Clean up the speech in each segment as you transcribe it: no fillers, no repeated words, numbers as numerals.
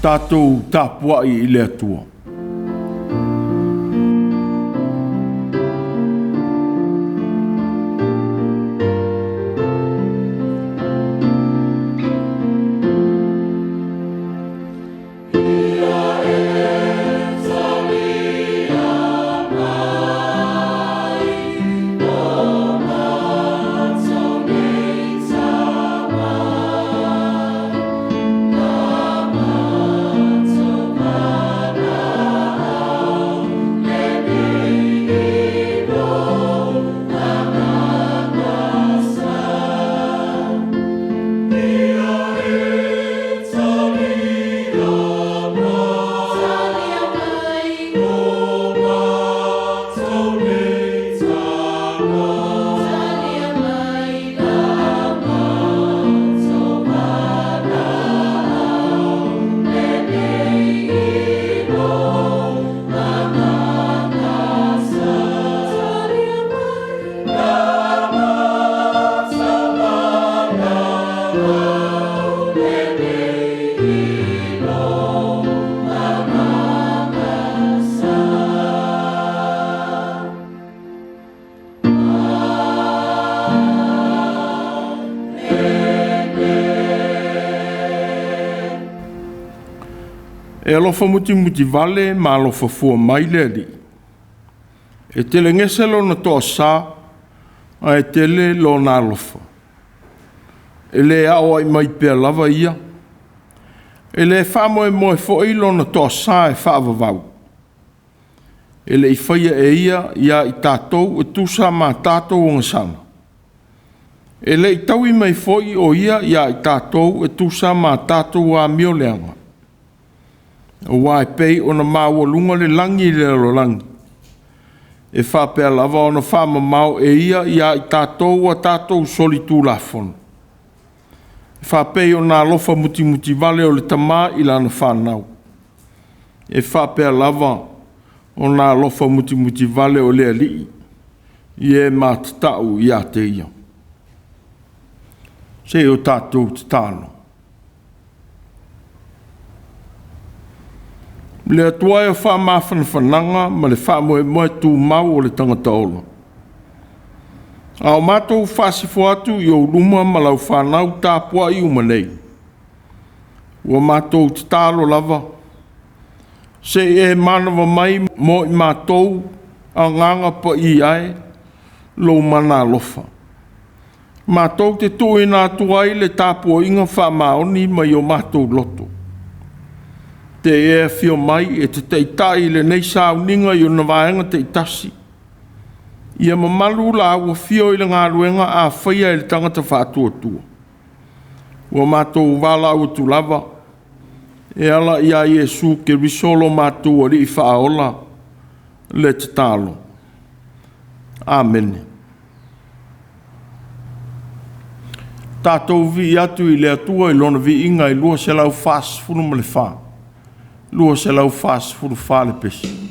Tatou tapuai i le Atua. E alofa mutimutivale ma alofa fua mai le Alii. E telegese lona toasa, ae tele lona alofa. E le aoai mai pea lava ia. E le faamoemoe foi lona toasa e faavavau. E le i faia e ia ia i tatou e tusa ma tatou ogasala. E le i taui mai foi o ia ia i tatou e tusa ma tatou amioleaga. Aua e pei ona maualuga le lagi i le lalolagi, e faapea lava ona faamamao e ia ia i tatou a tatou solitulafono. E faapei ona alofa mutimutivale o le tama i lana fanau, e faapea lava ona alofa mutimutivale o le Alii i e matatau ia te Ia. Se i o tatou tatalo. Le Atua e o faamafanafanaga ma le faamoemoe tumau o le tagata ola. A o matou faasifo atu i ou luma ma lau fanau tapuai uma nei, ua matou tatalo lava, se i e manava mai mo i matou, Agaga Paia e, lou mana alofa. Matou te tuuina atu ai le tapuaiga faamaoni mai o matou loto. Te e afio mai e te taitai i lenei sauniga i ona vaega taitasi. Ia mamalu la ua afio i le galuega a faia e le tagata faatuatua. Ua matou valaau atu lava e ala ia Iesu Keriso lo matou Alii Faaola le tatalo. Amene. Tatou vivii atu i le Atua i Lona viiga e 244, 244 le pesi.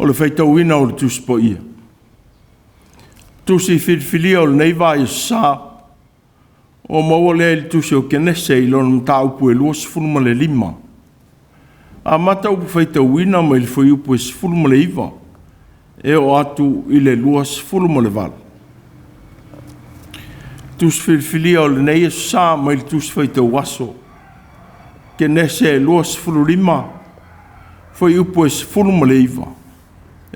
O le faitauina o le Tusi Paia. Tusi filifilia o lenei vaiaso sa, ua maua lea i le Tusi o Kenese i lona mataupu e 25. Amata upu faitauina mai le fuaiupu e 19 e oo atu i le 28. Tusi filifilia o lenei aso sa mai le Tusi Faitau Aso Kenese 25, fuaiupu e 19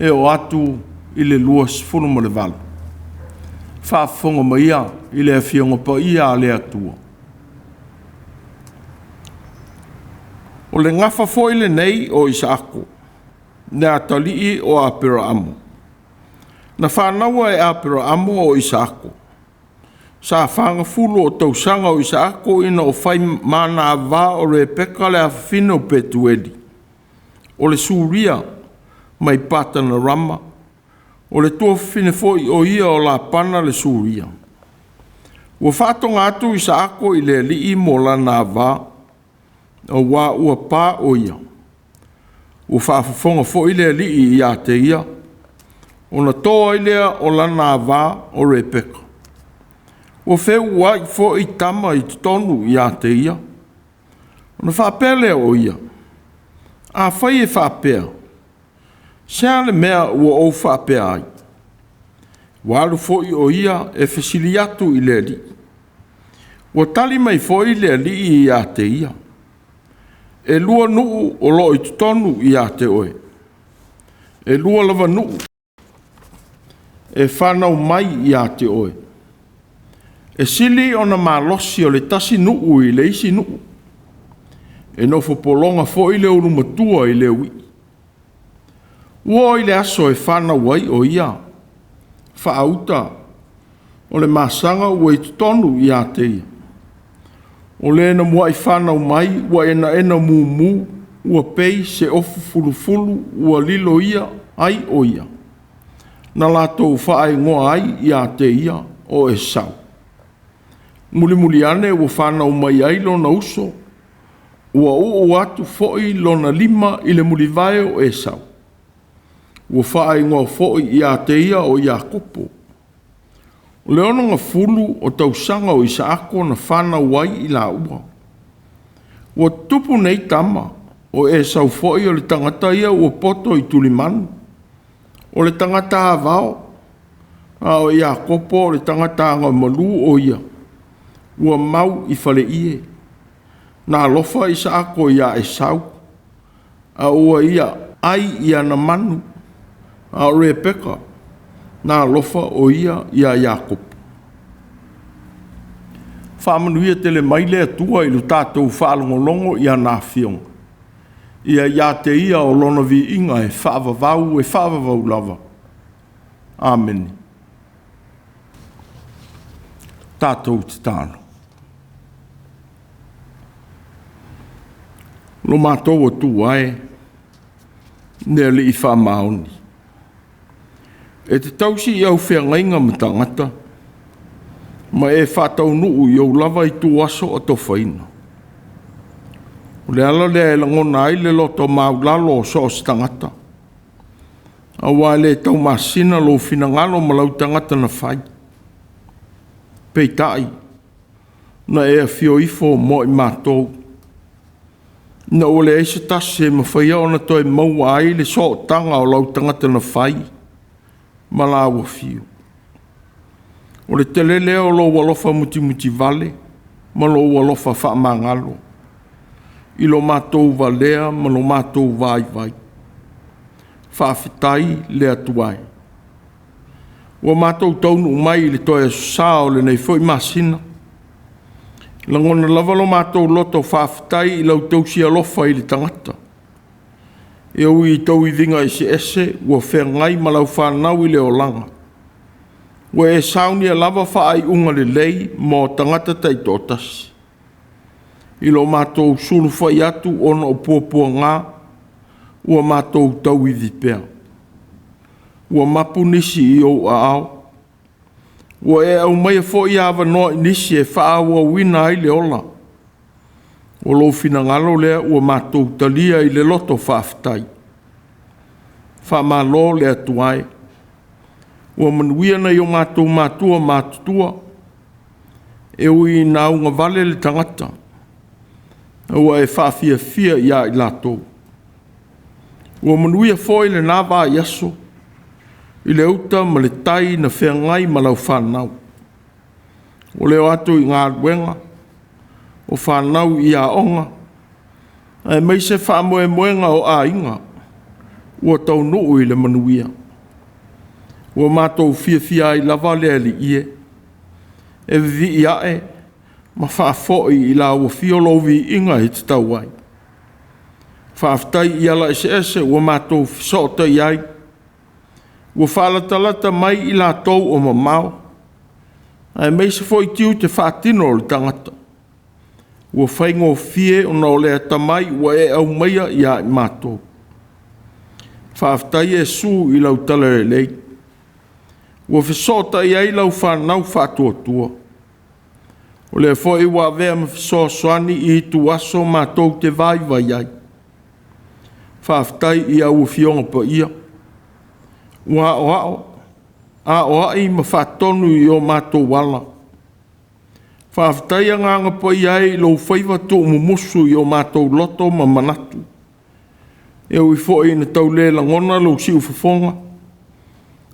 e oo atu i le 28. Faafofoga maia i le Afioga Paia a le Atua. O le gafa foi lenei o Isaako, le atalii o Aperaamo. Na fanaua e Aperaamo o Isaako. Sa fagafulu o tausaga o Isaako ina ua fai ma na ava o Rebeka le afafine o Petueli, o le Suria mai Patanarama, o le tuafafine foi o ia o Lapana le Suria. Ua faatoga atu Isaako i le Alii mo lana ava, auā ua pa o ia. Ua faafofoga foi le Alii ia te ia, ona to ai lea o lana ava o Rebeka. Ua feuuai foi tama i totonu ia te ia. Ona faapea lea o ia, afai e faapea, se a le mea ua ou faapea ai? Ua alu foi o ia e fesili atu i le Alii. Ua tali mai foi le Alii ia te ia, e 2 nuu o loo i totonu ia te oe, e 2 lava nuu e fanau mai ia te oe. E sili ona malosi o le tasi nuu i le isi nuu, e nofo pologa foi le ulu matua i le eui'i. Ua oo i le aso e fanau ai o ia, faauta o le masaga ua i totonu ia te ia. O le na muai fanau mai ua enaena mumu, ua pei se ofu fulufulu ua lilo ia ai o ia. Na latou faaigoa ai ia te ia o Esau. Mulimuli ane ua fanau mai ai lona uso, ua uu atu foi lona lima i le mulivae o Esau. Ua faaigoa foi ia te ia o Iakopo. O le 60 o tausaga o Isaako na fanau ai i laua. Ua tutupu nei tama, o Esau foi o le tagata ia ua poto i tulimanu, o le tagata avao, a o Iakopo o le tagata agamalu o ia, ua mau i faleie. Na alofa Isaako ia Esau, a ua ia ai i ana manu, a o Rebeka na alofa o ia ia Iakopo. Faamanuia tele mai le Atua i lo tatou faalogologo i ana afioga. Ia ia te ia o lona viiga e faavavau e faavavau lava. Amene. Tatou tatalo. Lo matou Atua e, le Alii faamaoni, e te tausi i au feagaiga ma tagata, ma e faataunuu i ou lava ituaso atofaina. O le ala lea e lagona ai le loto maulalo o so o se tagata, aua e le taumasina lou finagalo ma lau tagata na fai. Peitai, na e afio ifo mo i matou, ina ua leai se tasi e mafaia ona toe maua ai le sootaga o lau tagata na fai ma lau afio. O le tele lea o lou alofa mutimutivale ma lou alofa faamagalo, i lo matou valea ma lo matou vaivai. Faafetai le Atua e. Ua matou taunuu mai i le toe aso sa o lenei foi masina. Lagona lava lo matou loto faafetai i lau tausi alofa i le tagata. E ui i tauiviga eseese ua feagai ma lau fanau i le olaga, ua e saunia lava faaiuga lelei mo tagata taitoatasi. I lo matou sulufai atu ona o puapuaga, ua matou tauivi pea. Ua mapu nisi i ou aao. Ua e aumaia foi avanoa i nisi e faaauauina ai le ola. O lou finagalo lea ua matou talia i le loto faafetai. Faamalo le Atua e. Ua manuia nai o matou matua matutua, e ui ina augavale le tagata, ua e faafiafia ia i latou. Ua manuia foi lena vaiaso i le uta ma le tai na feagai ma lau fanau. O le o atu i galuega, o fanau i aoga, aemaise faamoemoega o aiga ua taunuu i le manuia. Ua matou fiafia ai lava le Alii e, e vivii ae ma faafoi i lau afio lou viiga e tatau ai. Faafetai i ala eseese ua matou fesootai ai, ua faalatalata mai i latou o mamao, aemaise foi tiute faatino o le tagata. Ua faigofie ona o le atamai ua e aumaia ia i matou. Faafetai Iesu i lau talalelei, ua fesootai ai lau fanau faatuatua. O lea foi ua avea ma fesoasoani i ituaso matou te vaivai ai. Faafetai i au Afioga Paia, ua aoao, aoai ma faatonu i o matou ala. Faafetai Agaga Paia e i lou faiva tuumumusu i o matou loto ma manatu. E ui foi ina tau le lagona lou siufofoga,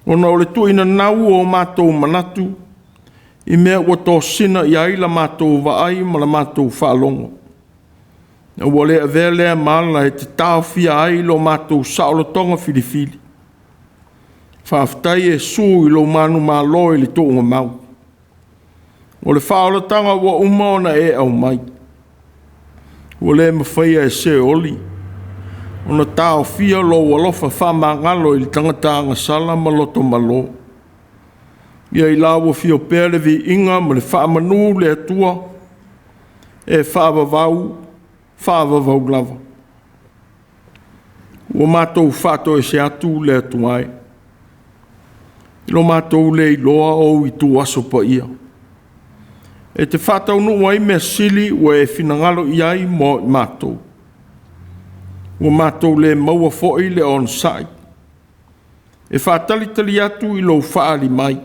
ona o le tuinanau o matou manatu i mea ua tosina i ai la matou vaai ma la matou faalogo. Ua le avea lea ma ala e te taofia ai lo matou saolotoga filifili. Faafetai Iesu i lou manumalo i le tuugamau. O le faaolataga ua uma ona e aumai, ua le mafaia e Seoli ona taofia lou alofa faamagalo i le tagata agasala ma lotomalo. Ia i lau afio pea le viiga ma le faamanu le Atua e faavavau, faavavau lava. Ua matou faatoese atu le Atua e, i lo matou le iloa o ou ituaso paia, e te faataunuu ai mea sili ua e finagalo i ai mo i matou. Ua matou le maua foi le onosai e faatalitali atu i lou faaali mai,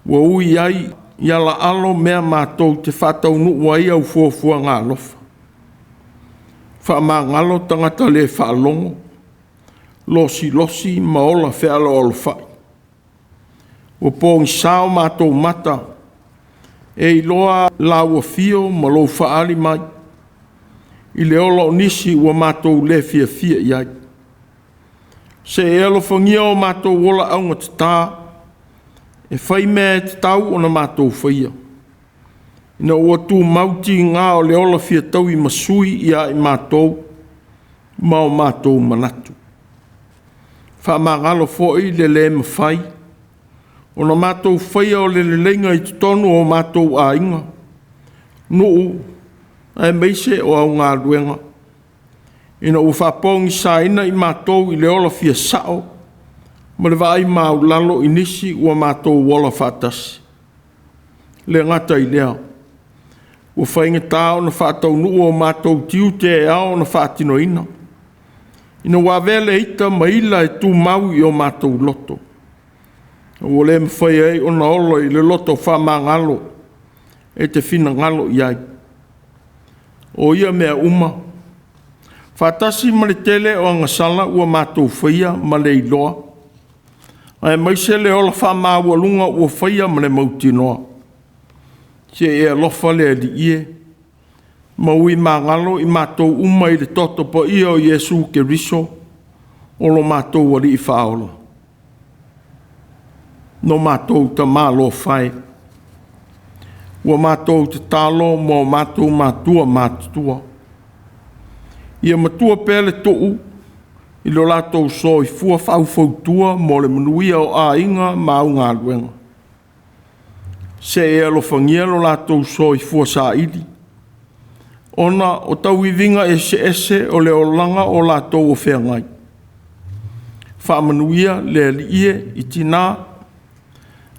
ua ui ai i alaalo mea matou te faataunuu ai au fuafuaga alofa. Faamagalo tagata le faalogo, losilosi ma ola fealoalofai. Ua pogisa o matou mata e iloa lau afio ma lou faaali mai i le ola o nisi ua matou le fiafia i ai. Se i e alofagia o matou ola augatata e fai mea e tatau ona matou faia, ina ua tumau tiga o le ola fia taui ma sui ia i matou ma o matou manatu. Faamagalo foi le le mafai ona matou faia o le leleiga i totonu o matou aiga, nuu aemaise o au galuega, ina ua faapogisaina i matou i le ola fia sao ma le vaai maualalo i nisi ua matou ola faatasi. E le gata i lea, ua faigata ona faataunuu o matou tiute e ao ona faatinoina, ina ua avea le ita ma ila e tumau i o matou loto, ua le mafai ai ona ola i le loto faamagalo e te finagalo i ai. O ia mea uma, faatasi ma le tele o agasala ua matou faia ma le iloa, aemaise le ola faamaualuga ua faia ma le mautinoa. Se i e alofa le Alii e, ma ui magalo i matou uma i le toto paia o Iesu Keriso o lo matou Alii Faaola. No matou tamalofa e, ua matou tatalo mo matou matua matutua, ia matua pea le tuu i lo latou soifua faufautua mo le manuia o aiga ma au galuega. Se i e alofagia lo latou soifua saili, ona o tauiviga eseese o le olaga o latou o feagai. Faamanuia le Alii e i tina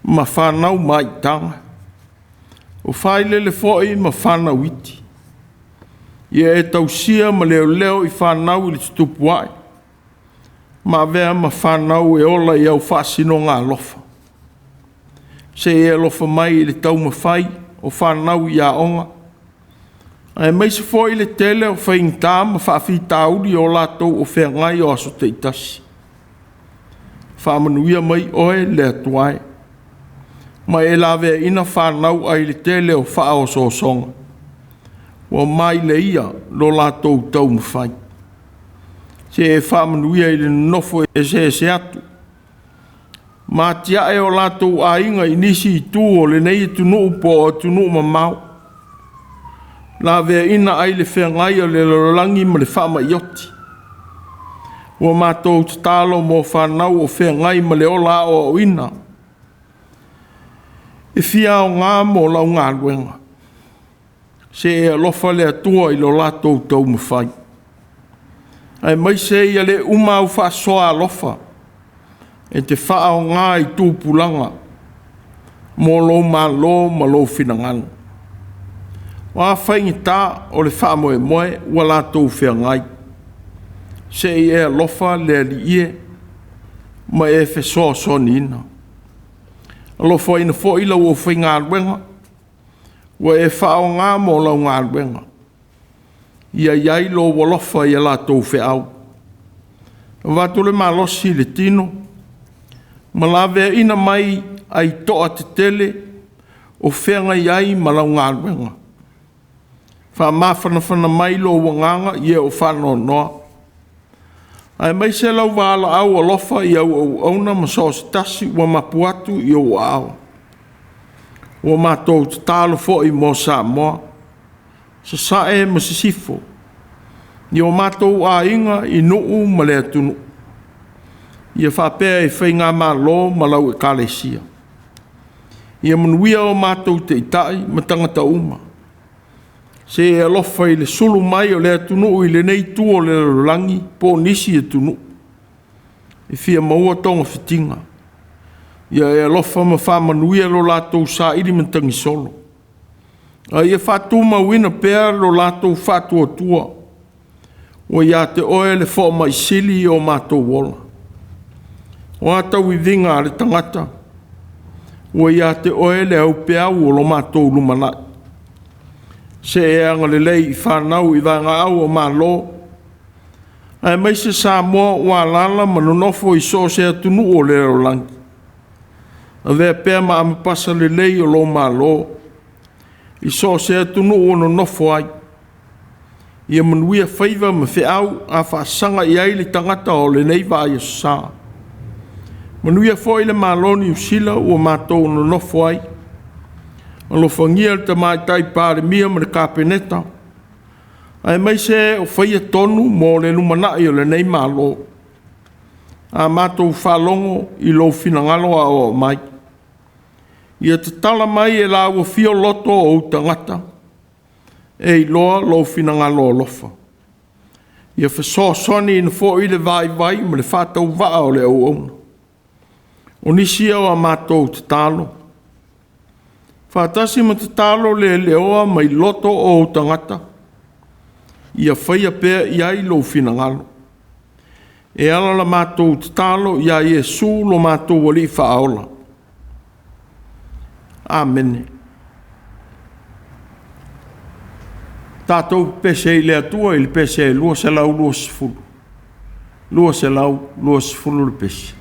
ma fanau maiitaga, o failele foi ma fanau iti. Ia e tausia ma leoleo i fanau i le tutupu ae, Ma avea ma fanau e ola i au faasinoga alofa. Se i e alofa mai i le taumafai o fanau i aoga, aemaise foi le tele o faigata ma faafitauli o latou o feagai o aso taitasi. Faamanuia mai oe le Atua e, ma e laveaiina fanau ai le tele o faaosoosoga, ua maila ia lo latou taumafai. Se e faamanuia i le nonofo eseese atu ma atiae o latou aiga i nisi itu o lenei atunuu po o atunuu mamao, laveaiina ai le feagai o le lalolagi ma le faamai oti. Ua matou tatalo mo fanau o feagai ma le ola aoaoina, e fia aoga mo lau galuega. Se e alofa le Atua i lo latou taumafai, aemaise ia le uma au faasoa alofa e te faaaoga i tupulaga mo lou malo ma lou finagalo. O a faigata o le faamoemoe ua latou feagai, se i e alofa le Alii e, ma e fesoasoaniina. Alofaina foi lau aufaigaluega ua e faaaoga mo lau galuega, ia i ai lou alofa i a latou feau. Avatu le malosi i le tino ma laveaiina mai ai toa tetele o feagai ai ma lau galuega. Faamafanafana mai lou agaga i e o faanoanoa, aemaise lau valaau alofa i au auauna ma so o se tasi ua mapu atu i ou aao. Ua matou tatalo foi mo Samoa, Sasae ma Sisifo, i o matou aiga i nuu ma le atunuu, ia faapea i faigamalo ma lau Ekalesia. Ia manuia o matou taitai ma tagata uma. Se e alofa i le sulu mai o le atunuu i lenei itu o le lalolagi po o nisi atunuu e fia maua togafitiga. Ia e alofa ma faamanuia lo latou saili matagisolo, a ia faatumauina pea lo latou faatuatua ua ia te oe le foamai sili i o matou ola. O a tauiviga a le tagata, ua ia te oe le aupeau o lo matou lumanai. Se e agalelei i fanau i vaegaau o Malo, aemaise Samoa ua alaala ma nonofo i so o se atunuu o le lalolagi. Avea pea ma ambapasa lelei o lou Malo i so o se atunuu o nonofo ai. Ia manuia faiva ma feau a faasaga i ai le tagata o lenei vaiaso sa. Manuia foi le Malo o Niu Sila ua matou nonofo ai. Alofagia le Tamaitai Palemia ma le Kapeneta, aemaise e o faia tonu mo le lumanai o lenei Malo. A matou faalogo i lou finagalo aoao mai, ia tatala mai e lau afio loto o ou tagata e iloa lou finagalo alofa. Ia fesoasoaniina foi le vaivai ma le faatauvaa o le auauna. O nisi ia o a matou tatalo, faatasi ma tatalo leleoa mai loto o ou tagata, ia faia pea i ai lou finagalo. E ala la matou tatalo ia Iesu lo matou Alii Faaola. Amene. Tatou pepese ai i le Atua i le pese 220. 220 le pese.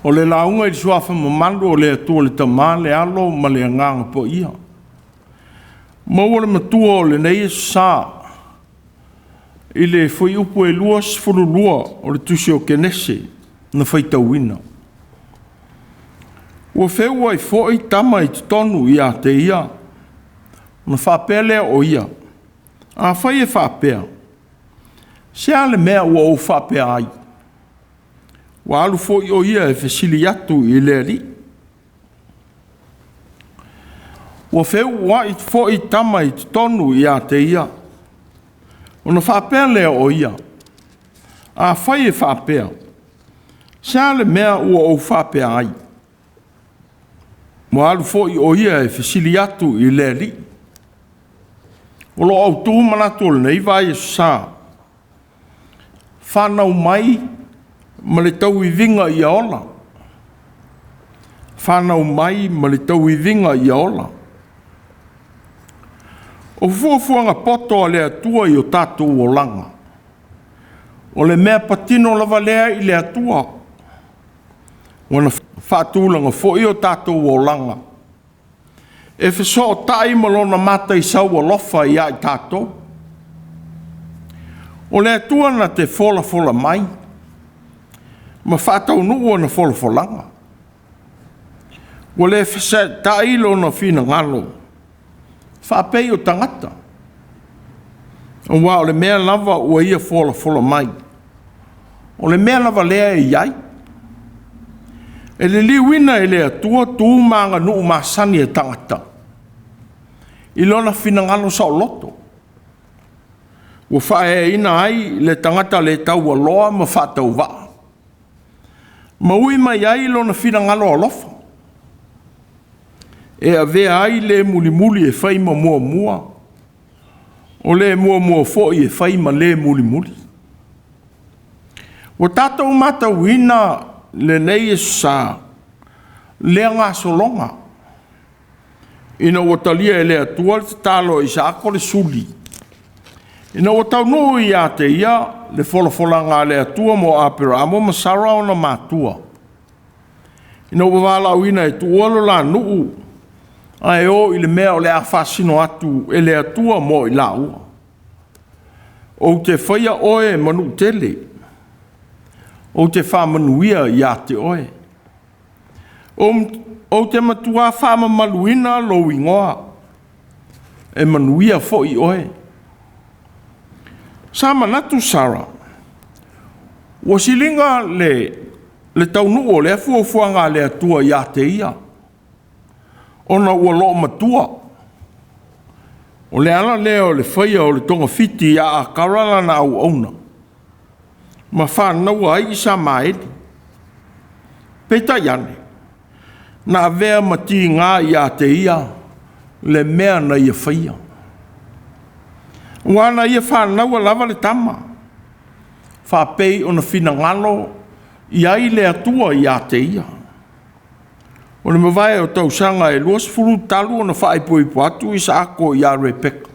O le lauga i le suafa mamalu o le Atua le Tama, le Alo ma le Agaga Paia. Maua le matua o lenei aso sa i le fuaiupu e 22 o le tusi o Kenese na faitauina. Ua feuai foi tama i totonu ia te ia, ona faapea lea o ia, afai e faapea, se a le mea ua ou faapea ai? Ua alu foi o ia e fesili atu i le Alii. Ua feuuai foi tama i totonu ia te ia, ona faapea lea o ia, afai e faapea, se a le mea ua ou faapea ai? Ua alu foi o ia e fesili atu i le Alii. O lo o autu manatu o lenei vaiaso sa, fanau mai ma le tauiviga ia ola. Fanau mai ma le tauiviga ia ola. O fuafuaga poto a le Atua i o tatou olaga, o le mea patino lava lea i le Atua, ua na faatulaga foi o tatou olaga e fesootai ma lona mataisau alofa ia i tatou. O le Atua na te folafola mai ma faataunuu ona folafolaga. Ua le fesetai lona finagalo faapei o tagata, aua o le mea lava ua ia folafola mai, o le mea lava lea e i ai. E liliuina e le Atua tu ma aganuu masani a tagata i lona finagalo saoloto, ua faaeaina ai le tagata le taualoa ma faatauvaa, ma ui mai ai lona finagalo alofa, e avea ai le mulimuli e fai ma muamua, o le muamua foi e fai ma le mulimuli. Ua tatou matauina lenei aso sa lea gasologa, ina ua talia e le Atua le tatalo a Isaako le suli, ina ua taunuu ia te ia le folafolaga a le Atua mo Aperamo ma Sara ona matua, ina ua valaauina e tuua lo la nuu ae o i le mea o le a faasino atu e le Atua mo i laua. Ou te faia oe ma nuu tele, ou te faamanuia ia te oe. Ou te matua faamamaluina lou igoa, e manuia foi oe. Sa manatu Sara, ua siliga le taunuu o lea fuafuaga a le Atua ia te ia, ona ua loo matua. O le ala lea o le faia o le togafiti ia Akara lana auauna, ma fanauina ai Isamaeli. Peitai ane, na avea ma tiga ia te ia le mea na ia faia. Aua na ia fanauina lava le tama, faapei ona finagalo i ai le Atua ia te ia. O le mavae o tausaga e 20 talu ona faaipoipo atu Isaako ia Rebeka.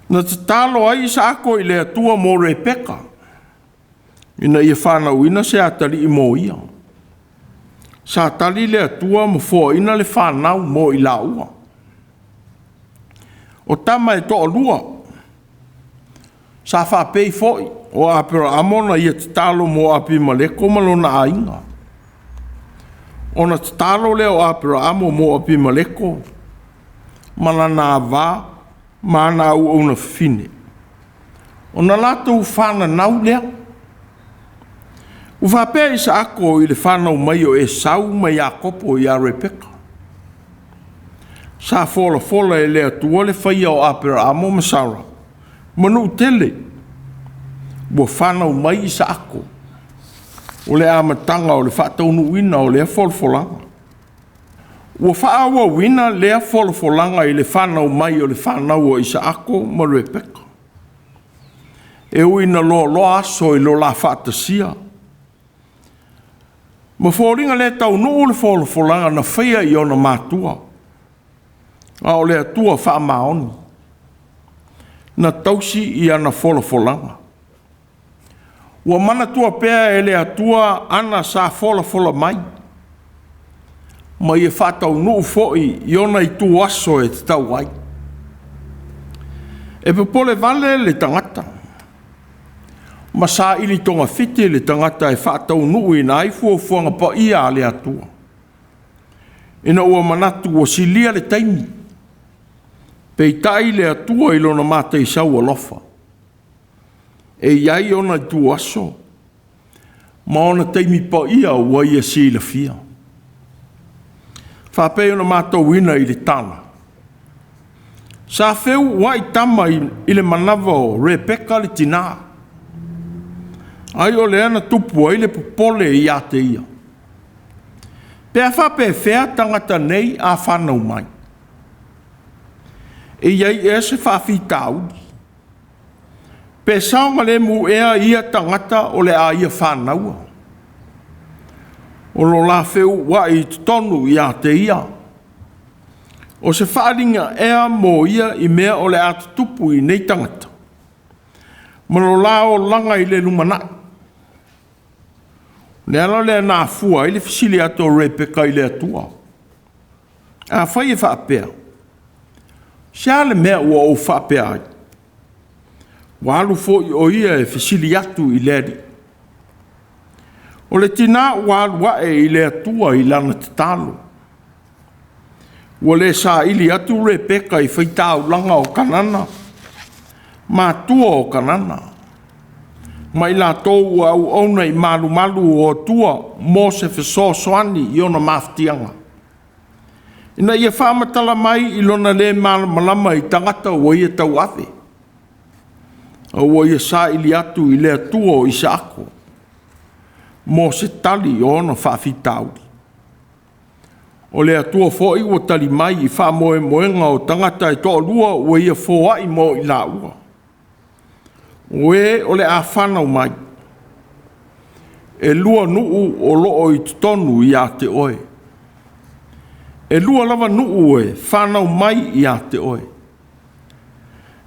Na tatalo ai Isaako i le Atua mo Rebeka, ina ia fanauina se atalii mo ia. Sa tali le Atua ma foaina le fanau mo i laua. O tama e toalua, sa faapei foi o Aperamo na ia tatalo mo Apimeleko ma lona aiga. Ona tatalo lea o Aperamo mo Apimeleko ma lana ava ma ana auauna fafine, ona latou fananau lea. Ua faapea Isaako i le fanau mai o Esau ma Iakopo ia Rebeka. Sa folafola e le Atua le faia o Aperamo ma Sara ma nuu tele. Ua fanau mai Isaako, o le amataga o le faataunuuina o lea folafolaga. Ua faaauauina lea folafolaga i le fanau mai o le fanau a Isaako ma Rebeka. E ui ina loaloa aso i lo la faatasia, ma foliga le taunuu le folafolaga na faia i ona matua, a o le Atua faamaoni, na tausi i ana folafolaga. Ua manatua pea e le Atua ana sa folafola mai, ma ia faataunuu foi i ona ituaso e tatau ai. E popole vale le tagata, ma saili togafiti le tagata e faataunuuina ai fuafuaga paia a le Atua, ina ua manatu ua silia le taimi, peitai le Atua i lona mataisau alofa, e i ai ona ituaso ma ona taimi paia ua ia silafia. Faapei ona matauina i le tala, sa feuuai tama i le manava o Rebeka le tina, ai o lea na tupu ai le popole ia te ia. Pe a faapefea tagata nei a fanau mai? E i ai ea se faafitauli? Pe saogalemu ea ia tagata o le a ia fanaua? O lo la feuuai i totonu ia te ia, o se faaaliga ea mo ia i mea o le a tutupu i nei tagata, ma lo la olaga i le lumanai? O le ala lea na afua ai le fesili atu o Rebeka i le Atua. Afai e faapea, se a le mea ua ou faapea ai? Ua alu foi o ia e fesili atu i le Alii. O le tina ua alu ae i le Atua i lana tatalo. Ua le saili atu Rebeka i faitaulaga o Kanana, matua o Kanana, ma i latou ua auauna i malumalu o Atua mo se fesoasoani i ona mafatiaga, ina ia faamatala mai i lona le malamalama i tagata ua ia tauave, a ua ia saili atu i le Atua o Isaako mo se tali o ona faafitauli. O le Atua foi ua tali mai i faamoemoega o tagata e toalua ua ia foai mo i laua. O e o le a fanau mai, e 2 nuu o lo o i totonu ia te oe. E 2 lava nuu e fanau mai ia te oe.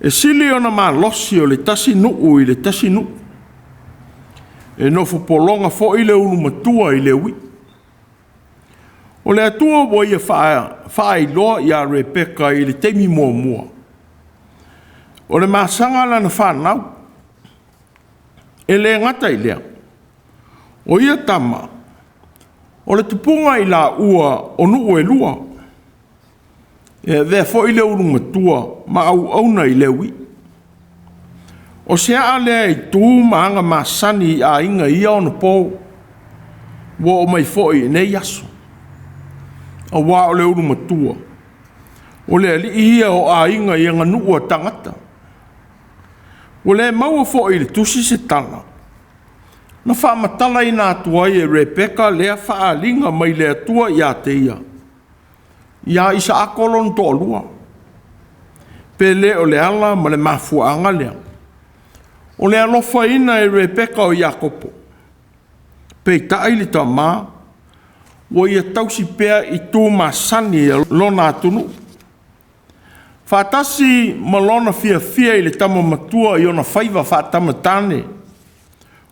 E sili ona malosi o le tasi nuu i le tasi nuu. E nofo pologa foi le ulu matua i le uii. O le Atua ua ia faailoa ia Rebeka i le taimi muamua, o le masaga lana fanau. E le gata i lea, o ia tama, o le tupuga i laua o nuu e 2. E avea foi le ulu matua ma auauna i le uii. O se aa lea i tu ma aga masani i aiga i ia ona po, ua oo mai foi i nei aso. Aua o le ulu matua, o le alii ia o aiga i aganuu a tagata. Ua le maua foi i le tusi se tala, na faamatalaina atu ai e Rebeka lea faaaliga mai le Atua ia te ia, ia Isaako lona toalua. Pe le o le ala ma le mafuaaga lea, o le alofaina e Rebeka o Iakopo. Peitai le tama, ua ia tausi pea i tu masani a lona atunuu, faatasi ma lona fiafia i le tama matua i ona faiva faatamatane,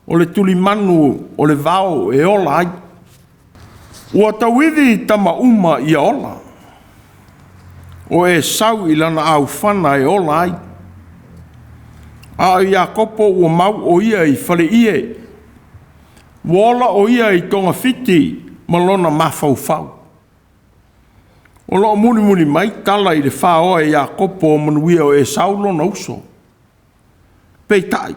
o le tulimanu o le vao e ola ai. Ua tauivi tama uma ia ola, o Esau i lana aufana e ola ai. A o Iakopo ua mau o ia i faleie, ua ola o ia i togafiti ma lona mafaufau. O lo o mulimuli mai tala i le faoa e Iakopo o manuia o Esau lona uso. Peitai,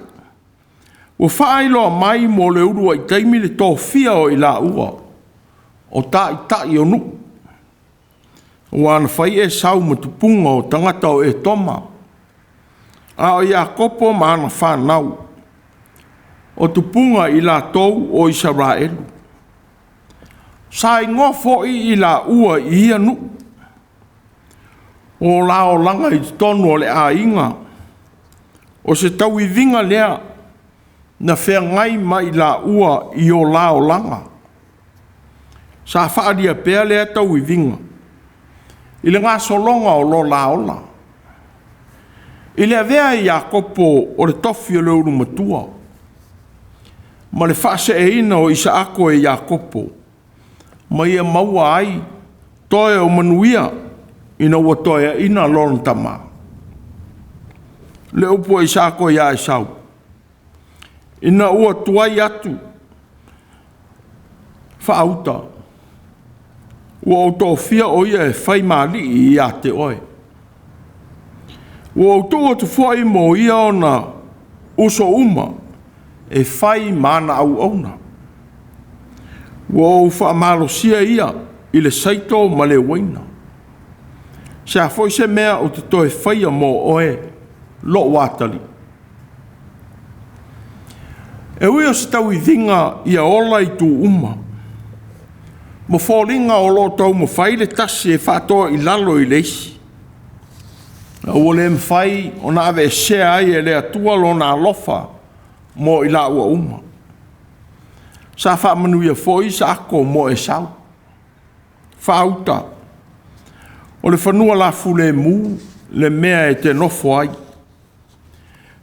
ua faailoa mai mo le uluai taimi le tofia o i laua o taitai o nuu. Ua na fai Esau ma tupuga o tagata o Etoma, a o Iakopo ma ana fanau, o tupuga i latou o Isaraelu. Sa igoa foi i laua i ia nuu. O la olaga i totonu o le aiga, o se tauiviga lea na feagai ma i laua i o la olaga. Sa faalia pea lea tauiviga i le gasologa o lo la ola. I le avea e Iakopo o le tofi o le ulu matua. ma le faaseeina o Isaako e Iakopo, ma ia maua ai toe o manuia ina ua toeaina lona tama. Le upu a Isaako ia Esau, ina ua tuai atu faauta, ua ou tofia o ia e fai ma alii ia te oe. Ua ou tuu atu foi mo ia ona uso uma e fai ma ana auauna. Ua ou faamalosia ia i le saito ma le uaina. Se a foi se mea ou te toe faia mo oe, lou atalii? E ui o se tauiviga ia ola itu uma, ma foliga o lo o taumafai le tasi e faatoa i lalo i le isi, a ua le mafai ona aveesea ai e le Atua lona alofa mo i laua uma. Sa faamanuia foi Isaako mo Esau. Faauta, o le fanua lafulemu le mea e te nofo ai.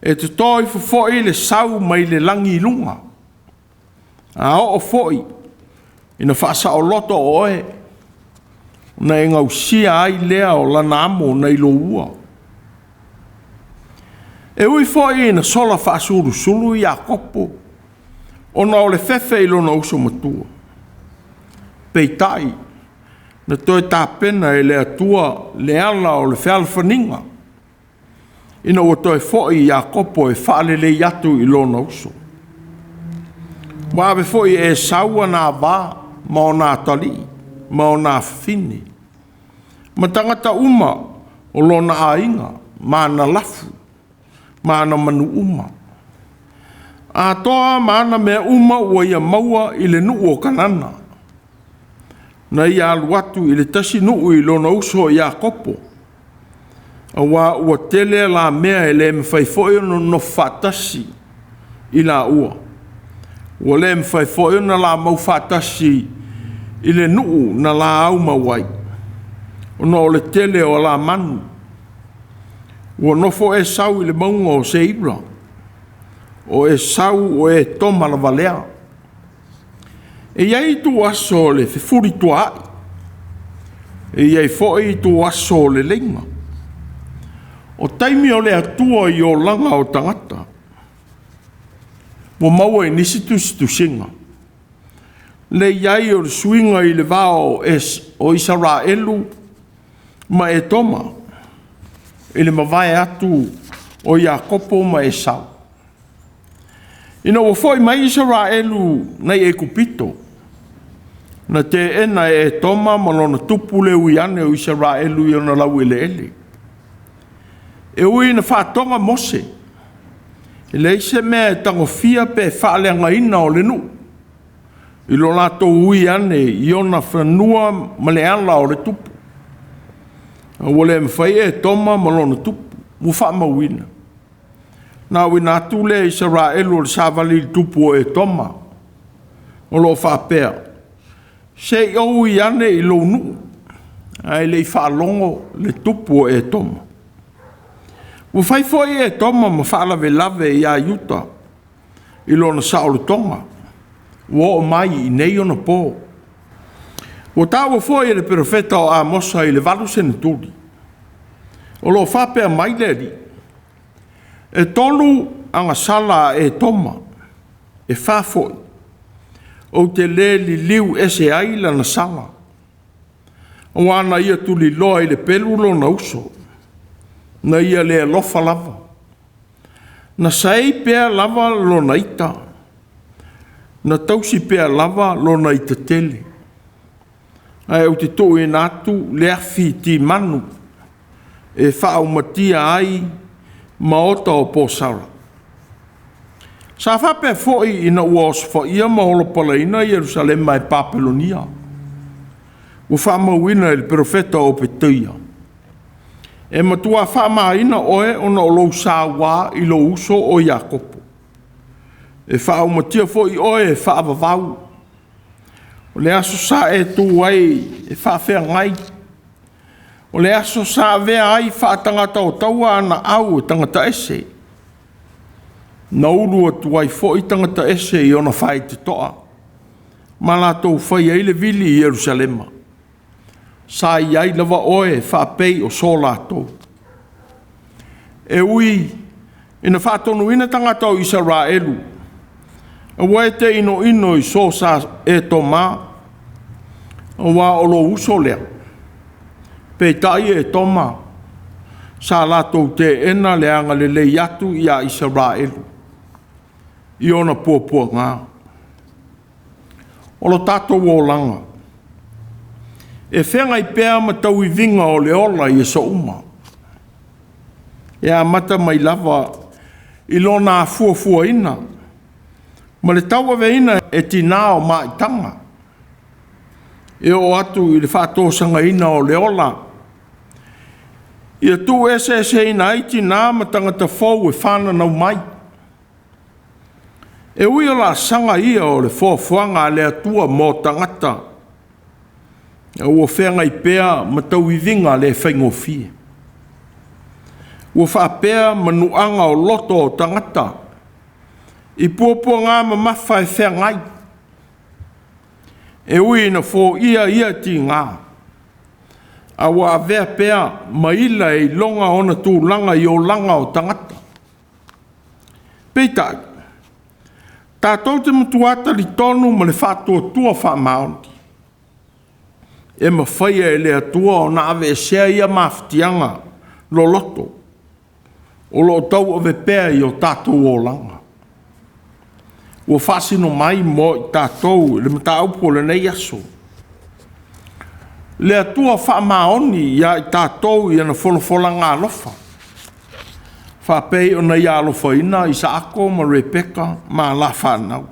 E toto ifo foi le sau mai le lagi i luga, a oo foi ina faasaoloto oe, ona e gausia ai lea o lana amo nai lou ua. E ui foi ina sola faasulusulu Iakopo ona o le fefe i lona uso matua, peitai, na toe tapena e le Atua le ala o le fealofaniga, ina ua toe foi Iakopo e faalelei atu i lona uso. Ua ave foi e Esau ana ava ma ona atalii ma ona afafine, ma tagata uma o lona aiga, ma ana lafu, ma ana manu uma, atoa ma ana mea uma ua ia maua i le nuu o Kanana, na ia alu atu i le tasi nuu i lona uso ia Iakopo, aua ua tele la mea e le mafai foi ona nonofo faatasi i laua, ua le mafai foi ona la mau faatasi i le nuu na la aumau ai, ona o le tele o la manu. Ua nofo Esau i le mauga o Seira, o Esau o Etoma lava lea. E i ai ituaso o le fefulituaai, e i ai foi ituaso o le leiga. O taimi o le Atua i olaga o tagata. Ua maua i nisi tusitusiga le i ai o le suiga i le va o Isaraelu ma Etoma i le mavae atu o Iakopo ma Esau. Ina ua foi mai Isaraelu nai Aikupito, na teena e Etoma ma lona tupu le ui ane o Isaraelu i ona laueleele. E ui ina faatoga Mose, e leai se mea e tagofia pe faaleagaina o le nuu i lo latou ui ane i ona fanua ma le ala o le tupu. A ua le mafai e Etoma ma lona tupu ua faamauina. Na auina atu lea e Isaraelu o le savali i le tupu o Etoma, o lo o faapea, se i ou ui ane i lou nuu, ae le i faalogo le tupu o Etoma. Ua fai foi Etoma ma faalavelave ia Iuta i lona saolotoga, ua oo mai i nei ona po. Ua taua foi e le perofeta o Amosa i le 8 seneturi, o lo o faapea mai le Alii, e 3 agasala a Etoma, e 4 foi, ou te le liliu ese ai lana sala, aua na ia tuliloa i le pelu lona uso, na ia le alofa lava, na saei pea lava lona ita, na tausi pea lava lona ita tele, ae ou te tuuina atu le afi timanu e faaumatia ai maota o Posara. Sa faapea foi ina ua osofaia ma olopalaina Ierusalema e Papelonia, ua faamauina e le perofeta o Opetia, e matua faamaina oe ona o lou sauā i lou uso o Iakopo, e faaumatia foi oe e faavavau. O le aso sa e tu ai e faafeagai, o le aso sa avea ai faatagata o taua ana au e tagata ese. Na ulu atu ai foi tagata ese i ona faitotoa, ma latou fai ai le vili i Ierusalema. Sa i ai lava oe faapei o so latou. E ui ina faatonuina tagata o Isaraelu, aua e te inoino i so sa Etoma, aua o lou uso lea. Peitai Etoma, sa latou teena le agalelei atu ia Isaraelu i ona puapuaga. O lo tatou olaga, e feagai pea ma tauiviga o le ola i aso uma. E amata mai lava i lona afuafuaina ma le tauaveina e tinã o maitaga, e oo atu i le faatosagaina o le ola, ia tuueseeseina ai tinã ma tagata fou e fananau mai. E ui o laasaga ia o le foafoaga a le Atua mo tagata, a ua feagai pea ma tauiviga le faigofie. Ua faapea manuaga o loto o tagata i puapuaga mamafa e feagai, e ui ina foia ia tiga, a ua avea pea ma ila e iloga ona tulaga i olaga o tagata. Peitai, tatou te matua talitonu ma le faatuatua faamaoni, e mafaia e le Atua ona aveesea ia mafatiaga loloto o lo o tauave pea i o tatou olaga, ua faasino mai mo i tatou i le mataupu o lenei aso. Le Atua faamaoni ia i tatou i ana folafolaga alofa, faapei ona ia alofaina Isaako ma Rebeka ma a la fanau.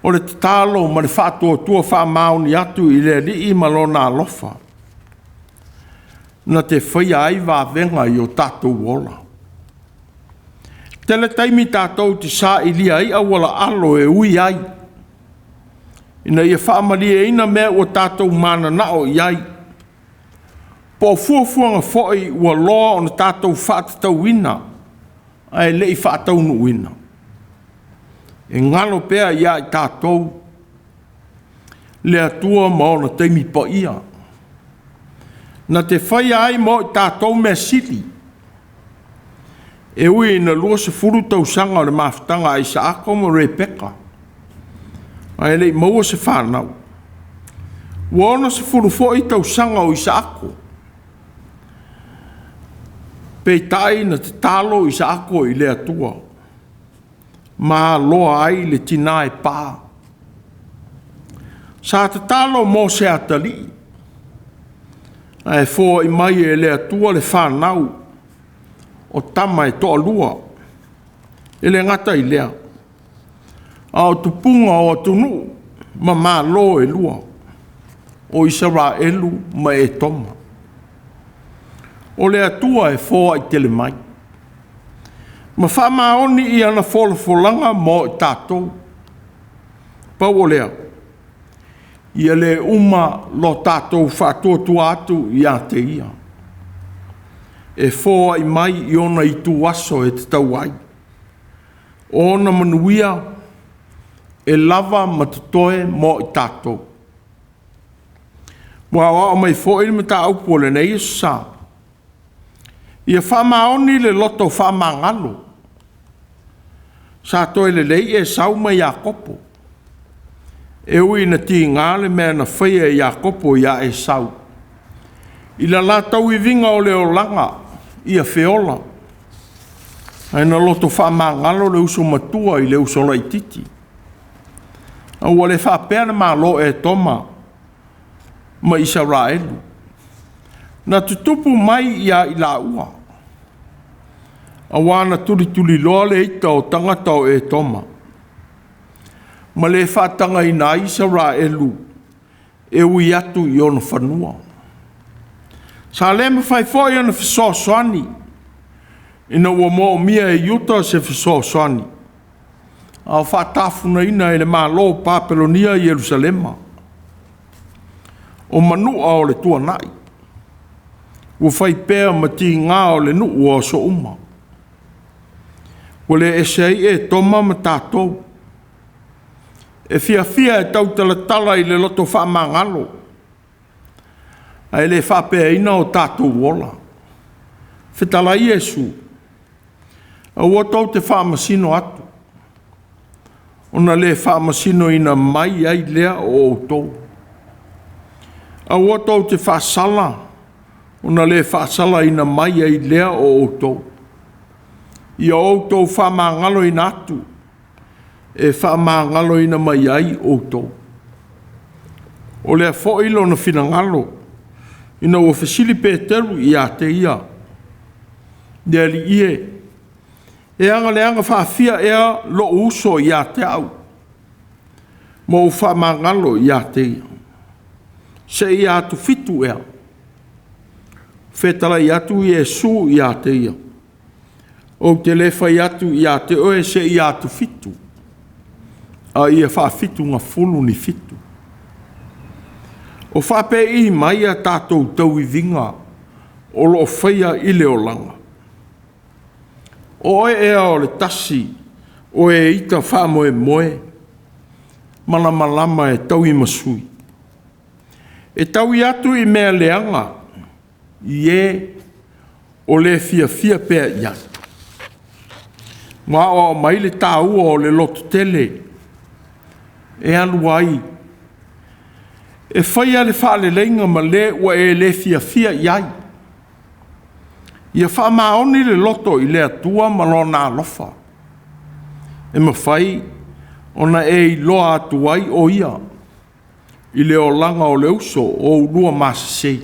O le tatalo ma le faatuatua faamaoni atu i le Alii ma Lona alofa, na te faia ai vavega i o tatou ola. Tele taimi tatou te sailia ai auala alo e ui ai, ina ia faamalieina mea ua tatou mananao i ai, po o fuafuaga foi ua loa ona tatou faatatauina ae le i faataunuuina. E galo pea ia i tatou le Atua ma ona taimi paia, na te faia ai mo i tatou mea sili. E ui ina 20 tausaga o le mafutaga a Isaako ma Rebeka, ae le i maua se fanau. Ua 60 foi tausaga o Isaako, peitai na tatalo Isaako i le Atua, ma aloa ai le tina e pa. Sa tatalo mo se atalii, ae foai mai e le Atua le fanau o tama e toalua. E le gata i lea, a o tupuga o atunuu ma malo e lua, o Isaraelu ma Etoma. O le Atua e foai tele mai, ma faamaoni i ana folafolaga mo i tatou. Pau o lea, ia le uma lo tatou faatuatua atu ia te Ia, e foai mai i ona ituaso e tatau ai, o ona manuia e lava ma totoe mo i tatou. Ua aoao mai foi le mataupu o lenei aso sa, ia faamaoni le loto faamagalo. Sa toe lelei Esau ma Iakopo, e ui ina tiga le mea na faia e Iakopo ia Esau, i le latou iviga o le olaga ia feola, ae na loto faamagalo le uso matua i le uso laitiiti. A ua le faapea le Malo o Etoma ma Isaraelu, na tutupu mai ia i laua, auā na tulituliloa le ita o tagata o Etoma, ma le faatagaina ai Isaraelu e ui atu i ona fanua. Sa le mafai foi ona fesoasoani ina ua moomia e Iuta se fesoasoani, a o faatafunaina e le Malo o Papelonia Ierusalema. O manua o le tuanai, ua fai pea ma tiga o le nuu o aso uma. Ua le ese ai Etoma ma tatou. E fiafia e tautalatala i le loto faamagalo, ae le faapeaina o tatou ola. Fetalai Iesu, aua tou te faamasino atu, ona le faamasinoina mai ai lea o outou. Aua tou te faasala, ona le faasalaina mai ai lea o outou. Ia outou faamagaloina atu, e faamagaloina mai ai outou. O lea foi lona finagalo, ina ua fesili Peteru ia te ia, “Le Alii e, e aga leaga faafia ea lou uso ia te au, ma ou faamagalo ia te ia? Seia atufitu ea?” Fetalai atu Iesu ia te ia, “Ou te le fai atu ia te oe seia atufitu, a ia faafitugafulu ni fitu.” O faapei mai a tatou tauiviga o lo o faia i le olaga? O oe ea o le tasi o e ita faamoemoe malamalama e tauimasui? E taui atu i mea leaga i e o le fiafia pea i ai. Ua aoao mai le taua o le lototele e alu ai e faia le faaleleiga ma le ua e le fiafia i ai. Ia faamaoni le loto i le Atua ma Lona alofa, e mafai ona e iloa atu ai o Ia i le olaga o le uso o oulua masesei.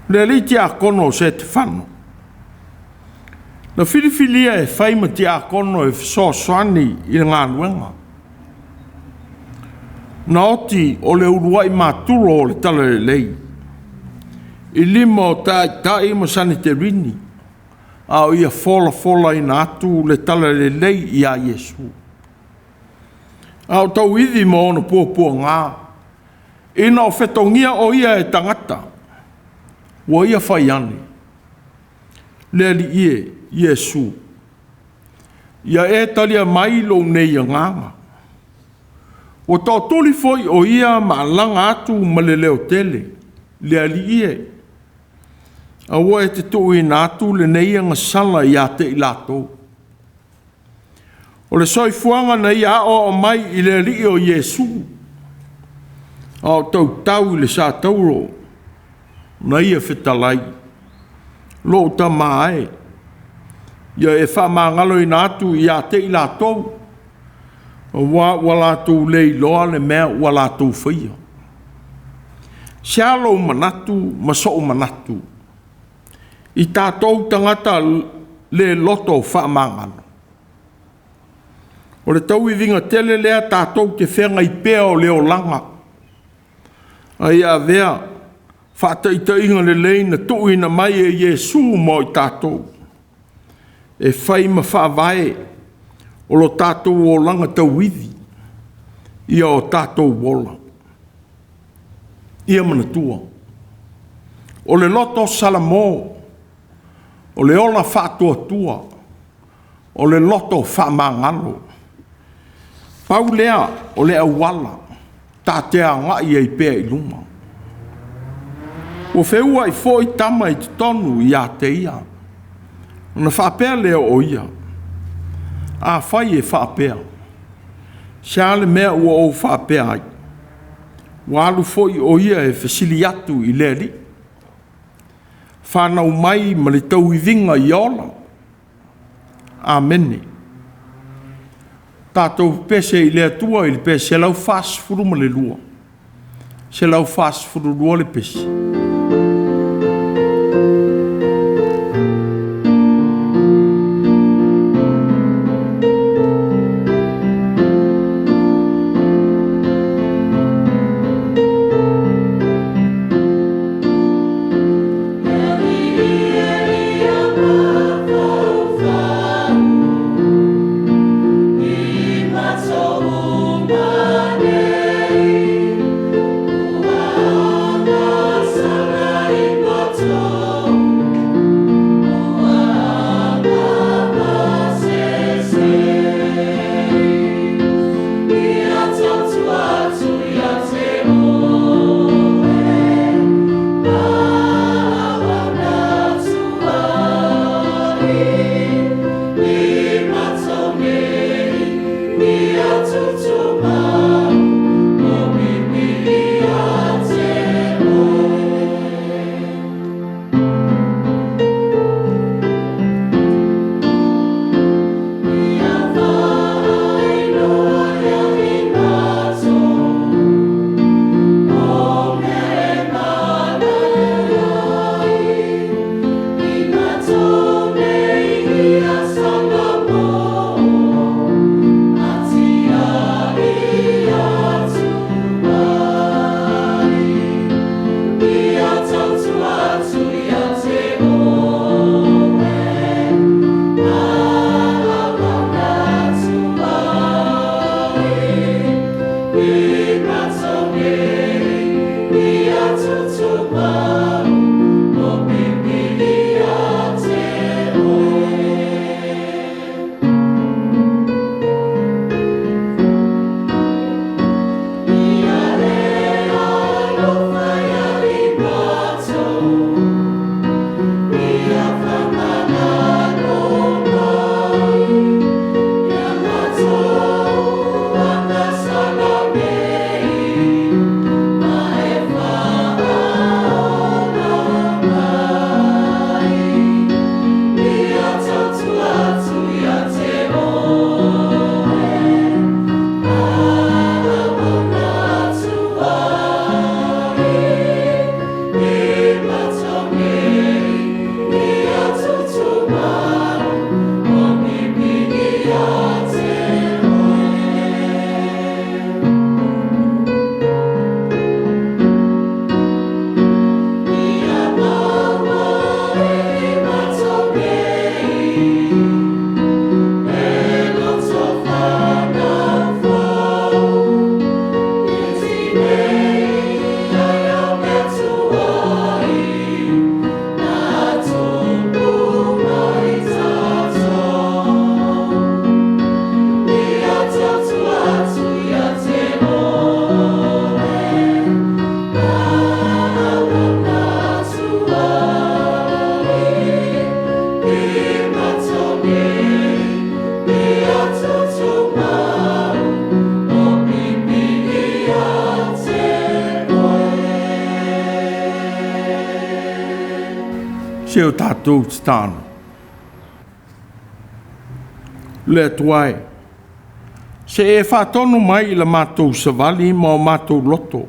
Le alii tiakono o Setefano, na filifilia e fai ma tiakono e fesoasoani i le galuega. Na oti o le uluai matulo o le Talalelei i lima o Taitai ma Saneterini, a o ia folafolaina atu le Talalelei ia Iesu. A o tauivi ma ona puapuaga, ina o fetogia o ia e tagata, ua ia fai ane, “Le Alii e, Iesu, ia e talia mai lou nei agaga.” Ua tootuli foi o ia ma alaga atu ma le leotele, “Le Alii e, aua e te tuuina atu lenei agasala ia te i latou.” O le soifuaga na ia aoao mai i le Alii o Iesu, a o tautau i le satauro, na ia fetalai, “Lou tama e, ia e faamagaloina atu ia te i latou, aua ua latou le iloa le mea ua latou faia.” Se a lou manatu ma so'u manatu i tatou tagata le loto faamagalo? O le tauiviga tele lea tatou te feagai pea o le olaga, a ia avea faataitaiga lelei na tuuina mai e Iesu mo i tatou, e fai ma faavae o lo tatou olaga tauivi ia o tatou ola. Ia manatua, o le loto Salamo, o le ola faatuatua, o le loto faamagalo. Pau lea o le auala ta te agai ai pea i luma. Ua feuai foi tama i totonu ia te ia, ona faapea lea o ia, “Afai e faapea, se a le mea ua ou faapea ai?” Ua alu foi o ia e fesili atu i le Alii. Fanau mai ma le tauiviga ia ola. Amene. Tatou pese i le Atua i le pese 142, 142 le pese. se o tatou tatalo. Le Atua e, se e faatonu mai i la matou savali ma o matou loto,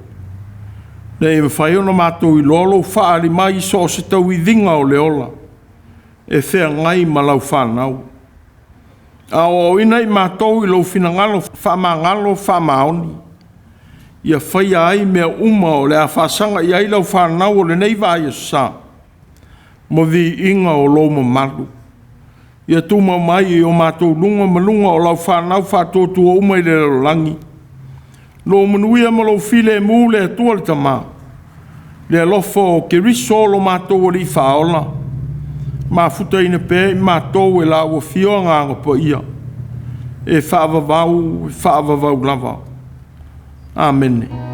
ina ia mafai ona matou iloa lou faaali mai i so o se tauiviga o le ola e feagai ma lau fanau. Aoaoina i matou i lou finagalo faamagalo faamaoni, ia faia ai mea uma o le a faasaga i ai lau fanau o lenei vaiaso sa, ma viiga o lou mamalu. Ia tumau mai i o matou luga ma luga o lau fanau faatuatua uma i le lalolagi, lou manuia ma lou filemu le Atua le Tama, le alofa o Keriso lo matou Alii Faaola, mafutaina pea i matou e la ua afio Agaga Paia, e faavavau, e faavavau lava. Amene.